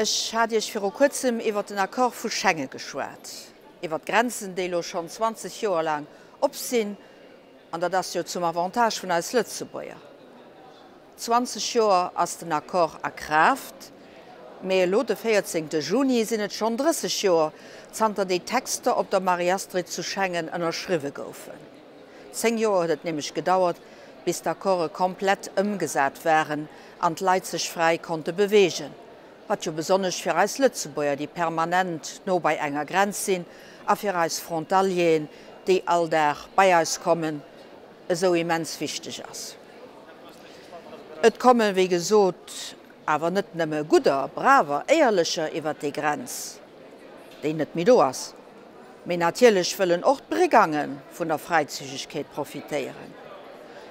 Ech hat Iech viru kuerzem iwwert den Accord vu Schengen geschwat, iwwert d'Grenzen, déi elo schonn 20 Joer laang op sinn, an dat ass jo zum Avantage vun eis Lëtzebuerger. 20 Joer ass den Accord a Kraaft, mee elo de 14 Juni sinn et schonn 30 Joer, zanter déi Texter op der Marie-Astrid zu Schengen ënnerschriwwe goufen. 10 Joer huet et nämlech gedauert, bis d'Accorde komplett ëmgesat waren an d'Leit sech fräi konnte beweegen, wat jo besonnesch fir eis Lëtzebuerger, déi permanent no bei enger Grenz sinn, a fir eis Frontalieren, déi all Dag bei eis kommen, esou immens wichteg ass. Et komme wéi gesot awer net nëmme gudder, braver, éierlecher iwwert déi Grenz, déi net méi do ass. Mee natierlech wëllen och d'Brigange vun der Fräizügegkeet profitéieren.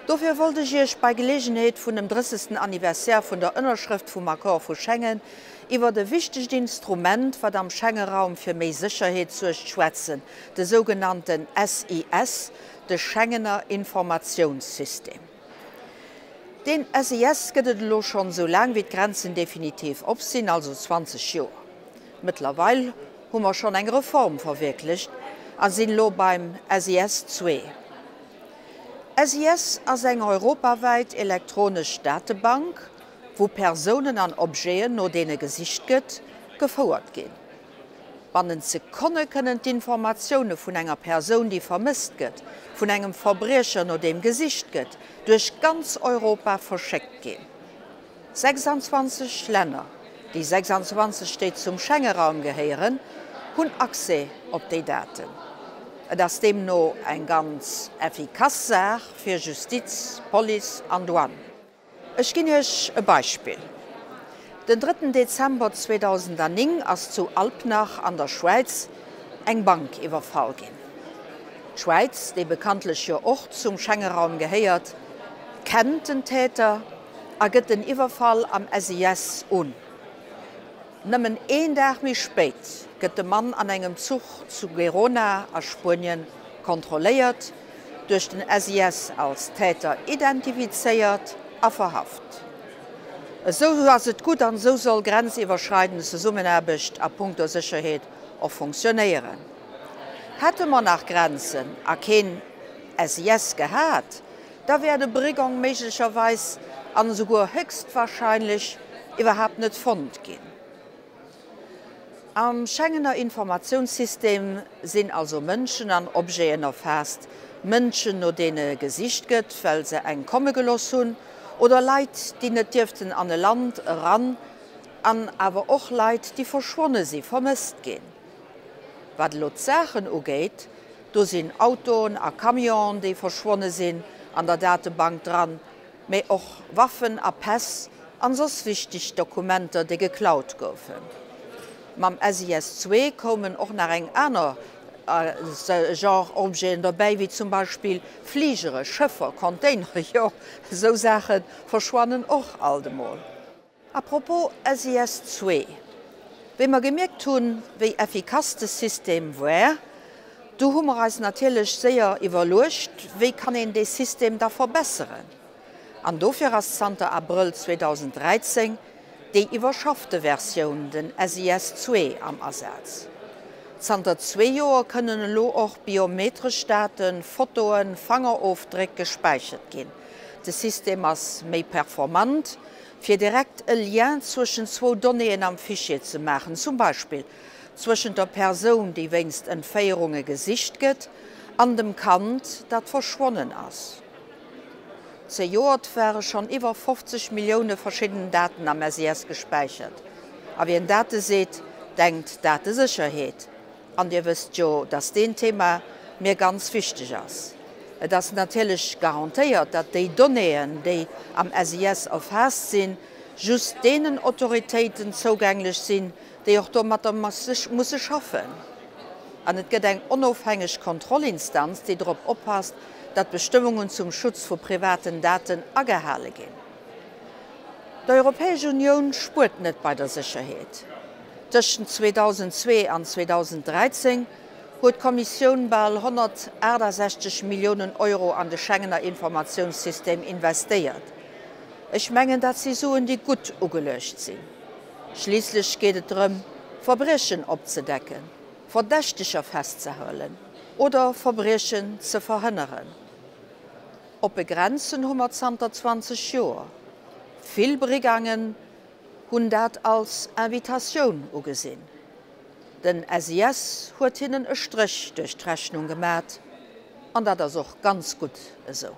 Dofir wollt ech Iech bei Geleegenheet vun dem drëssegsten Anniversaire vun der Ënnerschrëft vum Accord vu Schengen iwwert e wichtegt Instrument, wat am Schengeraum fir méi Sécherheet suergt, schwätzen, de sougenannten SIS, de Schengener Informatiounssystem. Deen SIS gëtt et elo schonn esou laang wéi d'Grenzen definitiv op sinn, also 20 Joer. Mëttlerweil hu mer schonn eng Reform verwierklecht a sinn elo beim SIS ii. SIS ass eng europawäit elektronesch Datebank, wou Persounen an Objeten, no deene gesicht gëtt, gefouert ginn. Bannent Sekonne kënnen d'Informatioune vun enger Persoun, déi vermësst gëtt, vun engem Verbriecher, no deem gesicht gëtt, duerch ganz Europa verschéckt ginn. 26 Länner, déi 26 déi zum Schengeraum gehéieren, hunn Accès op déi Daten. Et ass deemno eng ganz effikass Saach fir Justiz, Police an Douane. Ech ginn Iech e Beispill, Den drëtten Dezember 2009 ass zu Alpnach an der Schwäiz eng Bank iwwerfall ginn. D'Schwäiz, déi bekanntlech jo och zum Schengeraum gehéiert, kennt den Täter a gëtt den Iwwerfall am SIS un. Nëmmen een Dag méi spéit gëtt de Mann an engem Zuch zu Gerona a Spuenien kontrolléiert, duerch den SIS als Täter identifizéiert a verhaft. Esou ass et gutt an esou soll grenziwwerschreidend Zesummenaarbecht a punkto Sécherheet och funktionéieren. Hätte mer nach Grenzen a keen SIS gehat, da wär de Brigang méiglecherweis an esouguer héchstwahrscheinlech iwwerhaapt net fonnt ginn. Am Schengener Informatiounssystem sinn also Mënschen an Objeten erfaasst, Mënschen, no deene gesicht gëtt, well se eng komme gelooss hunn, oder Leit, déi net dierften an e Land eran, an awer och Leit, déi verschwonne si, vermësst ginn. Wat elo d'Saachen ugeet, Do sinn Autoen a Camionen, déi verschwonne sinn, an der Datebank dran, mee och Waffen a Päss an soss wichteg Dokumenter, déi geklaut goufen. Mam SIS ii koumen och nach eng aner Genre Objeten dobäi, wéi zum Beispill Fligere, Schëffer, Containere, jo, esou Saache verschwannen och alt emol. A propos SIS ii, wéi mer gemierkt hunn, wéi effikass de System war, du hu mer eis natierlech séier iwwerluecht, wéi kann een dee System da verbesseren? An dofir ass zanter Abrëll 2013 déi iwwerschaffte Versioun, den SIS ii, am Asaz. Zanter zwee Joer kënnen elo och biometresch Daten, Fotoen, Fangerofdréck, gespäichert ginn. De System ass méi performant, fir direkt e Lien zwëschen zwou Donnéeën am Fichier ze maachen, zum Beispill zwëschent der Persoun, déi wéinst Entféierunge gesicht gëtt, an dem Kand, dat verschwonnen ass. Zejoert ware schonn iwwer 50 Millioune verschidden Daten am SIS gespäichert. A wien Date seet, denkt Datesécherheet. An Dir wësst jo, dass deen Thema mir ganz wichteg ass. Et ass natierlech garantéiert, datt déi Donnéeën, déi am SIS erfaasst sinn, just deenen Autoritéiten zougänglech sinn, déi och domatter musse schaffen. An et gëtt eng onofhängeg Kontrollinstanz, déi drop oppasst, datt d'Bestëmmungen zum Schutz vu privaten Daten agehale ginn. D'Europäesch Unioun spuert net bei der Sécherheet. Tëschent 2002 an 2013 huet d'Kommissioun bal 168 Milliounen Euro an de Schengener Informatiounssystem investéiert. Ech mengen, dat si Suen, déi gutt ugeluecht sinn. Schliisslech geet et drëm, Verbriechen opzedecken, Verdächteger festzehalen oder Verbriechen ze verhënneren. Oppe Grenzen hu mer zanter 20 Joer. Vill Brigangen hunn dat als Invitatioun ugesinn. Den SIS huet hinnen e Stréch duerch d'Rechnung gemat, an dat ass och ganz gutt esou.